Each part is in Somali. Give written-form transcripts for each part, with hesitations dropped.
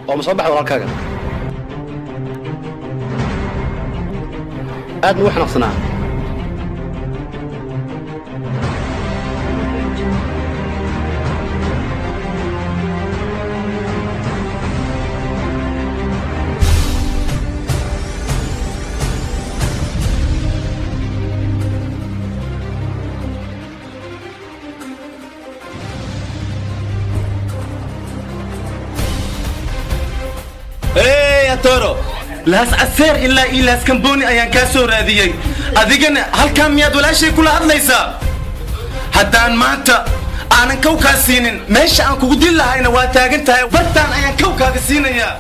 Oo ma soo baxay walaalkaaga? Aad ma u xanaaqsanaa? Toro Laas Caseer ilaa iyo Laas Kambooni ayaan kaa soo raadiyey. Adigana halkaa miyaad walaashay kula hadlaysaa? Haddaan maanta aanan kow kaa siinin, meesha aan kugu dili lahayna waa taagan tahay, bartaan ayaan kow kaaga siinayaa.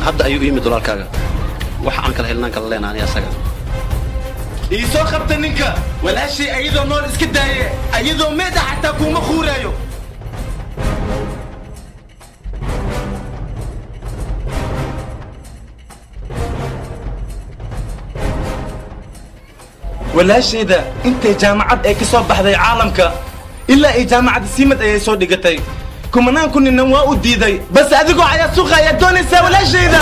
Hadda ayuu yimid walaalkaaga. Waxa aan kala helnaan kala leenahay aniga asaga. Ii soo qabta ninka walaashay, ayadoo nool iska daaye, ayadoo meed ah xataa kuuma khuuraayo. Walaashayda intay jaamacad ay ka soo baxday caalamka ilaa ay jaamacadda Siimad ayay soo dhigatay, kumanaan ku ninna waa u diiday, bas adigoo ayaa suuqa ayaa doonaysaa walaashayda.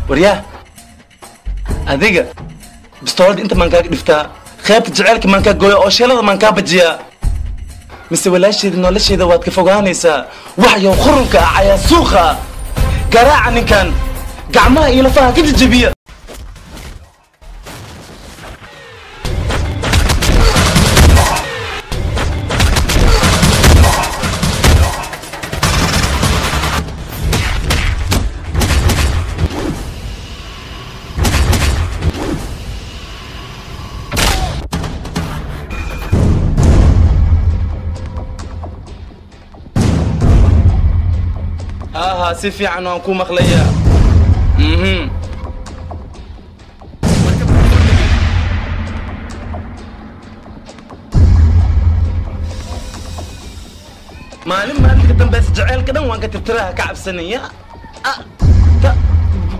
Waryaa adiga, bistoolada inta maan kaaga dhiftaa, qaybta jaceylka maan kaa gooya oo sheelada maan kaa bajiyaa, mise walaasheeda nolosheeda waad ka fogaanaysaa? Waxyow qurunka ah ayaa suuqa ah, garaaca ninkan, gacmaha iyo lafaha ka jajabiya. Haa, si fiican waan ku maqlayaa. Maalin maalinta ka dambeysa jaceylka dhan waan ka tirtiraha, ka cabsanaya ta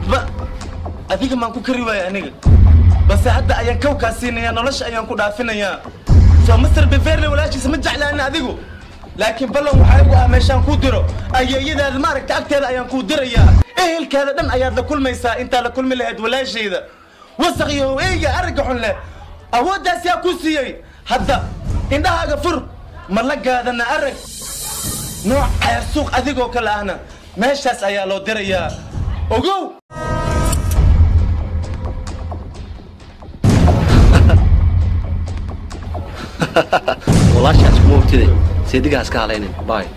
ba adiga maan ku kari waaya aniga, balse hadda ayaan kow kaa siinaya, nolosha ayaan ku dhaafinayaa. Soo Master Beverly walaashiisa ma jeclaani adigu, laakiin ballan waxaa igu ah meeshaan kuu diro ayeeyadaada maaragta agteeda ayaan kuu dirayaa, ehelkaada dhan ayaad la kulmaysaa intaa la kulmi lahayd walaashayda. Wasaq iyo eyga aragga xun leh, awooddaas yaa kuu siiyey? Hadda indhahaaga fur, ma la gaadana arag nooc suuq adigoo kale ahna meeshaas ayaa loo dirayaa, ogow. Walaashaas kuma ogtide, seedigaas ka halaynin. Bye.